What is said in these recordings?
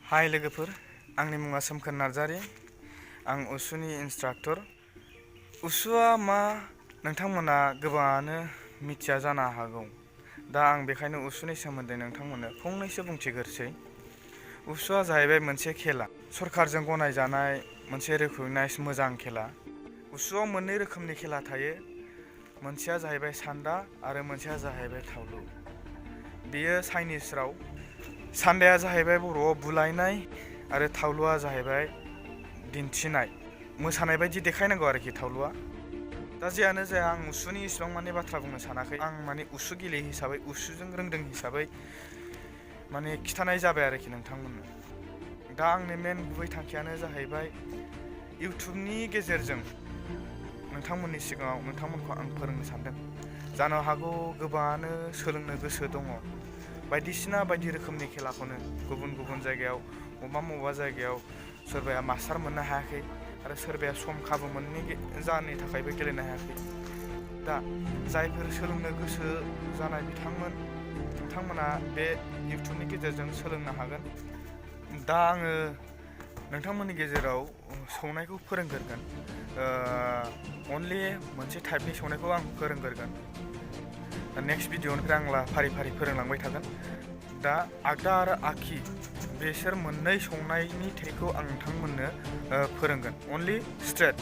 हाय लोगोफोर, आंनि मुङा सोमखोर नार्जारी। आं उसुनि इन्सट्राक्टर। उसुआ मा नोंथांमोना गोबाङानो मिथिया जानो हागौ। दा आं बेखायनो उसुनि सोमोन्दै नोंथांमोननो फंनैसो बुंथिग्रोसै। उसुआ जाहैबाय मोनसे खेला, सरकारजों गनायजानाय मोनसे रिकगनाइज मोजां खेला। उसुआव मोननै रोखोमनि खेला थायो। मोनसेया जाहैबाय सान्दा आरो मोनसेया जाहैबाय थावलु। बेयो चाइनिज राव। सान्दाया जाहैबाय बर'आव बुलायनाय आरो थावलुआ जाहैबाय दिन्थिनाय, मोसानाय बायदि देखायनांगौ आरोखि थावलुआ। दा जेयानो जाया, आं उसुनि इसिबां माने बाथ्रा बुंनो सानाखै। आं माने उसु गेलेयो हिसाबै, उसुजों रोंदों हिसाबै माने खिथानाय जाबाय आरोखि नोंथांमोननो। दा आंनि मेन गुबै थांखियानो जाहैबाय इउटुबनि गेजेरजों नोंथांमोननि सिगाङाव नोंथांमोनखौ आं फोरोंनो सानदों। जानो हागौ गोबाङानो सोलोंनो गोसो दङ। बायदिसिना बायदि रोखोमनि खेलाखौनो गुबुन गुबुन जायगायाव, बबेबा जायगायाव सोरबाया मास्टार मोननो हायाखै आरो सोरबाया सम खाबु मोनैनि जाहोननि थाखायबो गेलेनो हायाखै। दा जायफोर सोलोंनो गोसो जानाय बिथांमोना बे इउटुबनि गेजेरजों सोलोंनो हागोन। दा आङो नोंथांमोननि गेजेराव सौनायखौ फोरोंग्रोगोन। अनलि मोनसे टाइपनि सौनायखौ आं फोरोंग्रोगोन। नेक्स्ट भिडिअनिफ्राय आं फारि फारि फोरोंलांबाय थागोन। दा आगदा आरो आगखि बेसोर मोननै संनायनि टेकखौ आं नोंथांमोननो फोरोंगोन। अनलि स्ट्रेट।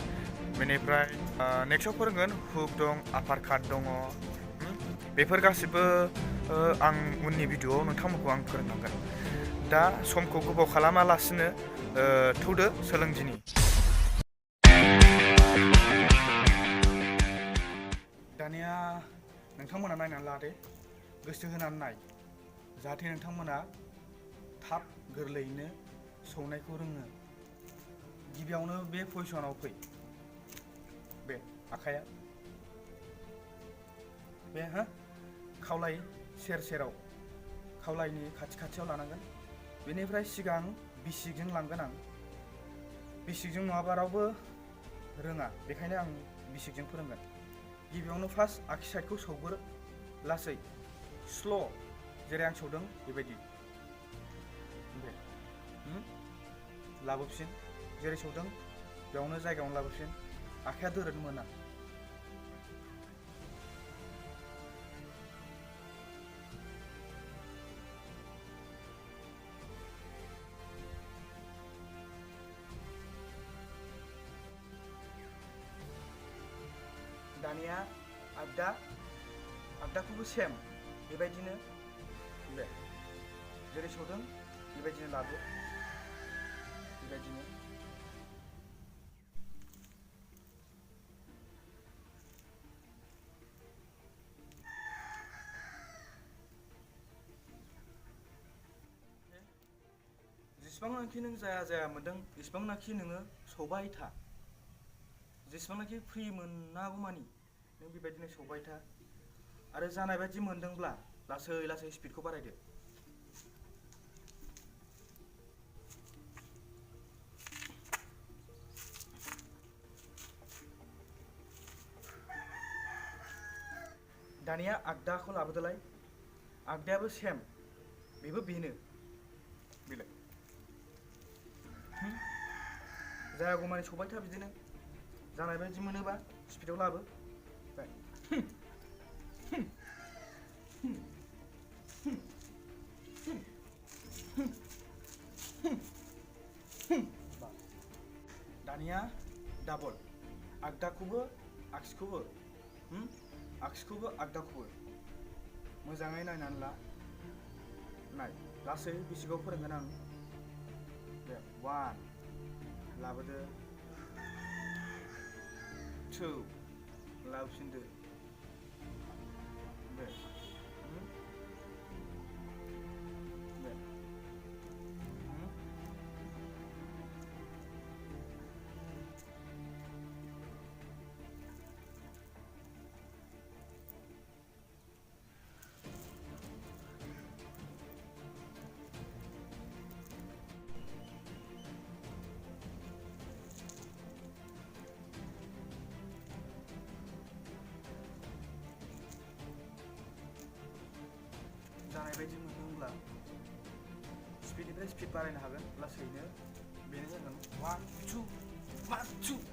बेनिफ्राय नेक्स्टआव फोरोंगोन हुक दं, आपार काट दङ। बेफोर गासिबो आं उननि भिडिअआव नोंथांमोनखौ आं फोरोंलांगोन। दा समखौ गोबाव खालामालासिनो थौदो सोलोंदिनि। दानिया नोंथांमोना नायनानै लादो, गोसो होनानै नाय, जाहाथे नोंथांमोना थाब गोरलैयैनो सौनायखौ रोङो। गिबियावनो बे पजिसनाव फै। बे आखाइया बे खावलाय सेराव, खावलायनि खाथियाव लानांगोन। बेनिफ्राय सिगां बिसिगजों लांगोन आं। बिसिगजों नङाबा रावबो रोङा, बेखायनो आं बिसिगजों फोरोंगोन। गिबियावनो फार्स्ट आगसि साइडखौ सौगोर, लासै स्ल', जेरै आं सौदों बेबायदि। लाबोफिन, जेरै सौदों बेयावनो जायगायावनो लाबोफिन। आखाइया दोरोद मोना। दानिया आगदाखौबो सेम बेबायदिनो बे जेरै सौदों बेबायदिनो लाबो, बेबायदिनो। जेसेबांनाखि नों जाया मोनदों, एसेबांनाखि नोङो सौबाय था। जेसेबांनाखि फ्रि मोनागौ मानि नों बेबायदिनो सौबाय था। आरो जानाय बायदि मोनदोंब्ला लासै स्पिडखौ बारायदो। दानिया आगदाखौ लाबोदोलाय। आगदायाबो सेम, बेनो बेलाय। जायागौमानि सौबाय था बिदिनो। जानाय बायदि मोनोबा स्पिडआव लाबो। दानिया डाबल, आगदाखौबो आगसिखौबो, आगसिखौबो आगदाखौबो मोजाङै नायनानै ला। नाय, लासै बिसिगाव फोरोंगोन आं। दे 1 लाबोदो, 2 लाबोफिनदो। दे जानाय बायदि मोनदोंब्ला स्पिडनिफ्राय स्पिड बारायनो हागोन लासैनो बेनो जागोन 1 2 1 2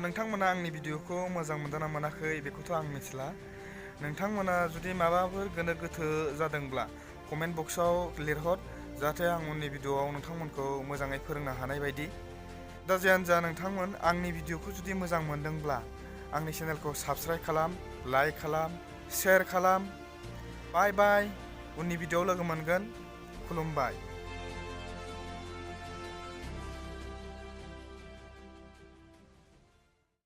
नोंथांमोना आंनि भिडिअखौ मोजां मोनदोंना मोनाखै बेखौथ' आं मिथिला। नोंथांमोना जुदि माबाफोर गोनो गोथो जादोंब्ला कमेन्ट बक्सआव लिरहर, जाहाथे आं उननि भिडिअआव नोंथांमोनखौ मोजाङै फोरोंनो हानाय बायदि। दा जियानो जा नोंथांमोन आंनि भिडिअखौ जुदि मोजां मोनदोंब्ला आंनि चेनेलखौ साबस्क्राइब खालाम, लाइक खालाम, शेयार खालाम। बाय बाय, उननि भिडिअआव लोगो मोनगोन। खुलुमबाय।